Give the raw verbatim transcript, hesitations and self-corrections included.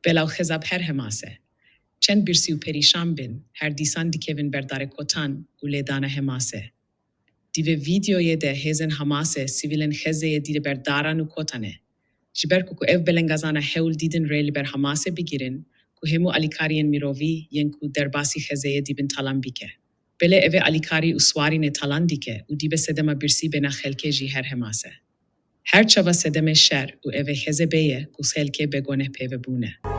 Belaw xeza bi her Hemas e. Çend birsî û perîşan bin, her dîsan dikevin ber darekotan û lêdana Hemasê. Di vê vîdeoyê de hêzên Hamasê sivîlên Xezeyê dî li ber daran û kotanê. Ji ber ku, ku ev belengazana hewl didin rê li ber Hamasê bigirin, ku hemû alîkariyên mirovî yên ku derbasî Xezeyê dibin talan bike. Belê ev ê alîkarî û siwarînê talan dike û dibe sedema birsî bêhna xelkê jî her Hemasê. Her çawa sedemê şer û evê Xezebê ye ku xelkê beguneh pê ve bûne.